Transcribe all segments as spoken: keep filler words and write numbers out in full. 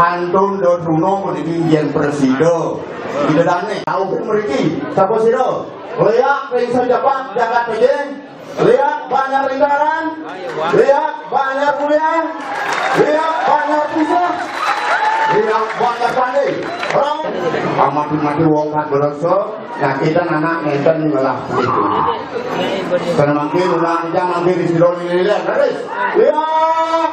Kantun Dotruno puniki yén prasida. Ida dané, rauhin mriki. Sapa sira? Léak ring sajepak jagat pejeng. Léak banjar lingkaran. Léak banjar kulian. Léak banjar pisah. Léak banjar pandé. Rauh. Pamati-mati wong kan berasa. Nah, kita anak ngenten ngelah begitu. Karena mungkin ulang jam mungkin di siro ini léak. Léak.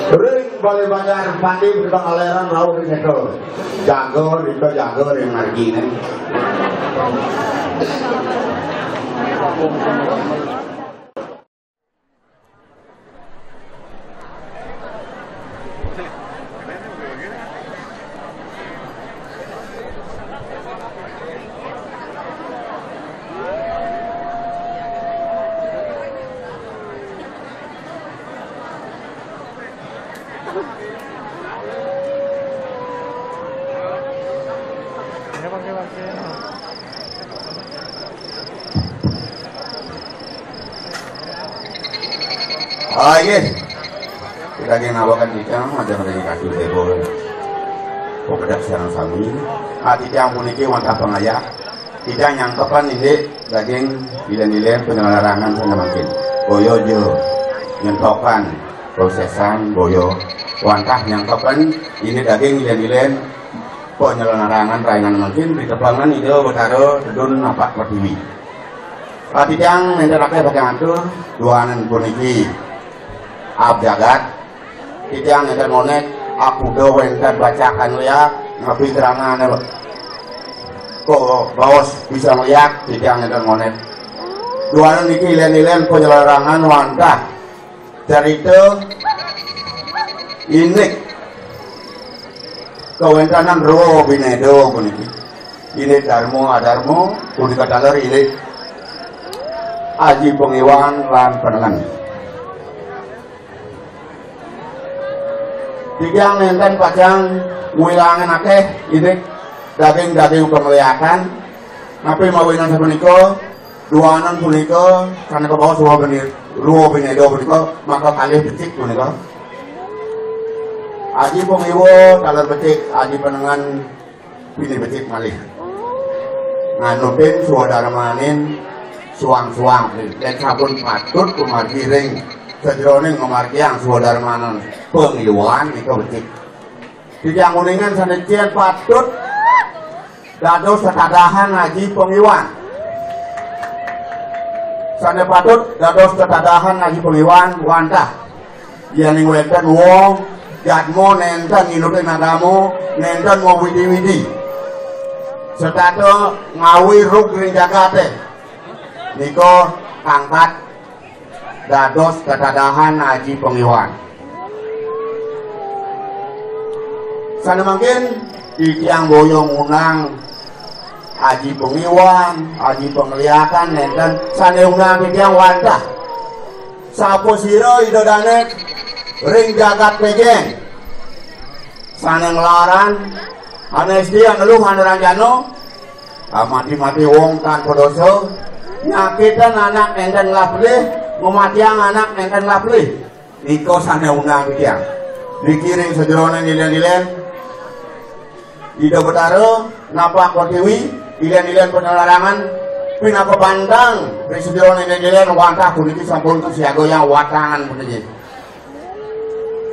Ring Balé Banjar Pati Bendang Aleran rauh ring seto. Jaga, rika jaga ring marginé. Ah, inggih. Kita nggih nawakan titiang, majeng ring kacil debo. Pepedak sareng sami. Ah, titiang puniki wantah pangayah. Titiang nyangkepan indik daging ilén-ilén panyelaranan sané mangkin. Boya ja nyentokan prosésan boya wantah nyangkepan indik daging ilén-ilén panyelaranan rahinan mangkin ditepengan Ida Betara Tedun Napak Pertiwi. Titiang nénten akéh bacang atur, duaning puniki abjagat. Titiang nénten ngonék, akuda wénten bacakan léak, napi terangane kabaos bisa léak, titiang nénten ngonék. Duaning niki ilén-ilén panyelaranan wantah carita indik kawéntenan Rwa Bineda puniki. Indik Darma Adarma punika taler indik Aji Pangiwan lan Penengen. Titiang nénten pacang wilangan akéh indik daging-daging pangléakan. Napi mawinan sapunika, duaning punika sané kabaos Rwa Bini-, Rwa Bineda punika maka kalih becik punika. Aji Pangiwa taler becik, Aji Penengen pinih becik malih. Nganutin swadarmanin suang-suang, yén sampun patut kumargi ring sajeroning ngamargiang swadarmanin pangiwan nika becik. Titiang uningan sané cén patut dados tetadahan Aji Pangiwan. Sané patut dados tetadahan Aji Pangiwan wantah yéning wénten wong jadma nénten nginutin agama, nénten mawidi-widi. Setata ngawi rug ring jagaté. Nika kangkat dados tetadahan Aji Pangiwan. Sané mangkin titiang boya ngundang Aji Pangiwan, Aji Pangliakan, nénten sané undang titiang wantah. Sapasira Ida Dané ring jagat Pejeng sané nglarang, ané esti, ané luh, ané ranjana, ah, mati-mati wong tanpa dosa, nyakitin anak nénten ngelah pelih, ngamatiang anak nénten ngelah pelih. Nika sané undang titiang. Niki ring sajeroning ilén-ilén Ida Betara Napak Pertiwi, ilén-ilén panyelaranan, pinaka bantang ring sajeroning ilén-ilén wantah puniki sampun kasiagayang watangan puniki.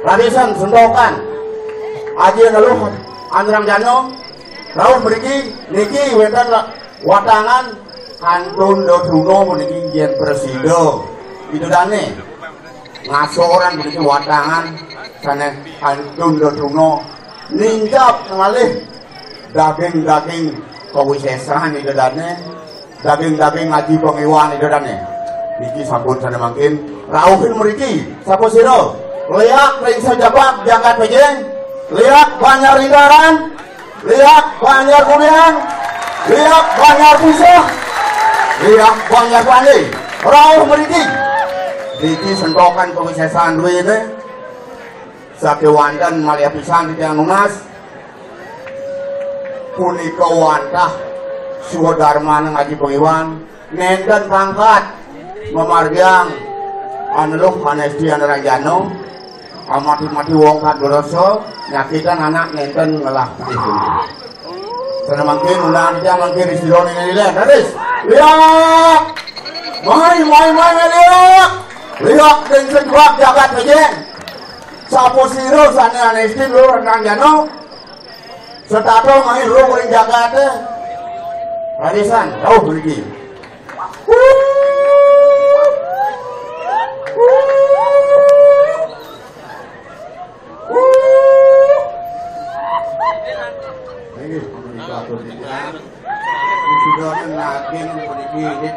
Rarisang sentokan Aji Neluh Anrang Jana, rauh mriki niki wénten la-, watangan kantun Dotruno puniki yén prasida Ida Dané ngasoran puniki watangan sané kantun Dotruno ninjap ngalih daging-daging kawisésan Ida Dané, daging-daging Aji Pangiwan Ida Dané. Niki sampun sané mangkin rauhin mriki. Sapasira? Léak ring sajepak jagat Pejeng, léak banjar lingkaran, léak banjar kulian, léak banjar pisah, léak banjar pandé. Rauh mriki. Niki sentokan kawisésan duéné. Sakéwanten malih pisan titiang nunas. Punika wantah swadarmaning Aji Pangiwan, nénten pangkat, mamargiang ané luh, ané esti, ané ranjana. Amati-mati wong kat berasa, nyakitan anak nenten ngelah pedih dulu. Sana mangkin, ulang aja mangkin di siro ini nilai. Terus, lihat. Mai, mai, mai, mai, lihat. Lihat, dan sejuak jagat aja. Sapo siro sana anestin lu renang jano. Setato mai lu ring jagat. Radisan, jauh pergi. Nggih, menika atur titiang. Sudah naging puniki,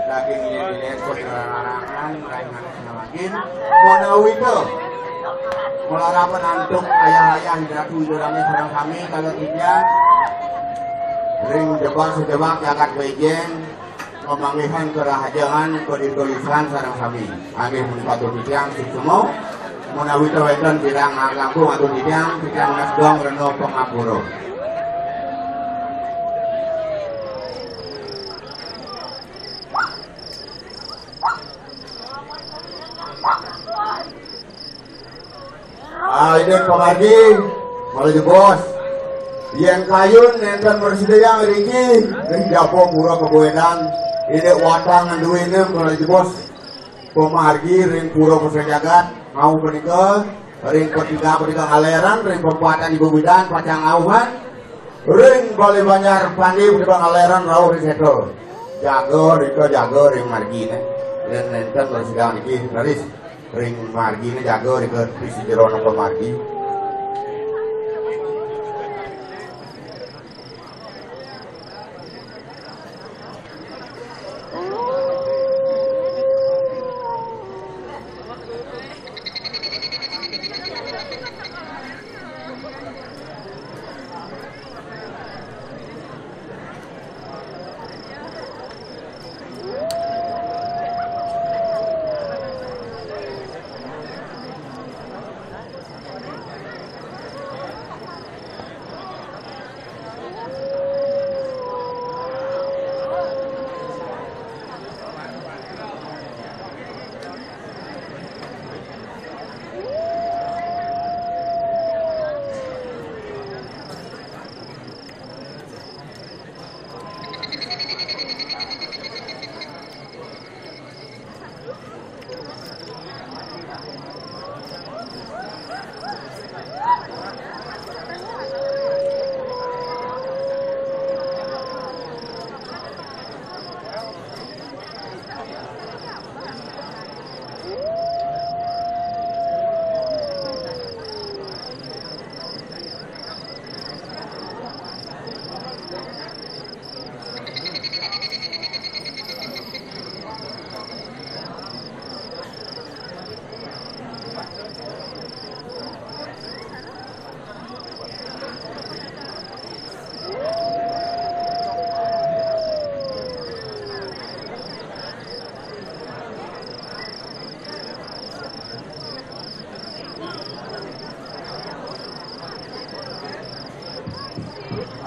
daging ini dilekot larangan, larangan naging. Menawi to. Melarapan antuk ayah-ayah, ratu, ida dané sareng sami, kalau tidak ring jebak sejebak jagat bejeng. Pamanggihan kerahajaan, keditulisan sareng sami. Inggih menika atur titiang suksma. Menawi wénten kirang langkung atur titiang, titiang nunas geng rena pangapura. Ah, ini pamargi, malih jebos. Yén kayun nénten mrasidayang riki, ring jaba pura Kabuédan, ini watang duwéné malih jebos. Pamargi ring pura Pustajagat, mau menika, ring Patiga, Patiga Ngaleran, ring Pempatan Ibu Bidan, pacang auhan, ring Balé Banjar Pandi, Patiga Ngaleran, rauh ring sétra. Jaga rika, jaga ring marginé. Yén nénten mrasidayang riki, raris. Ring marginé jaga rika, ring sejero napa margi.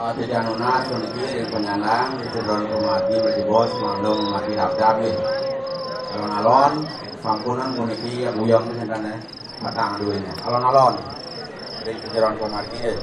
Ah, titiang nunas puniki ring penyandang, ring sira pamargi malih jebos, mangda mati daftar nggih. Alon-alon, sampunang puniki ya buyang sinten, eh, patang duwéné. Alon-alon. Ring sira pamargi nggih.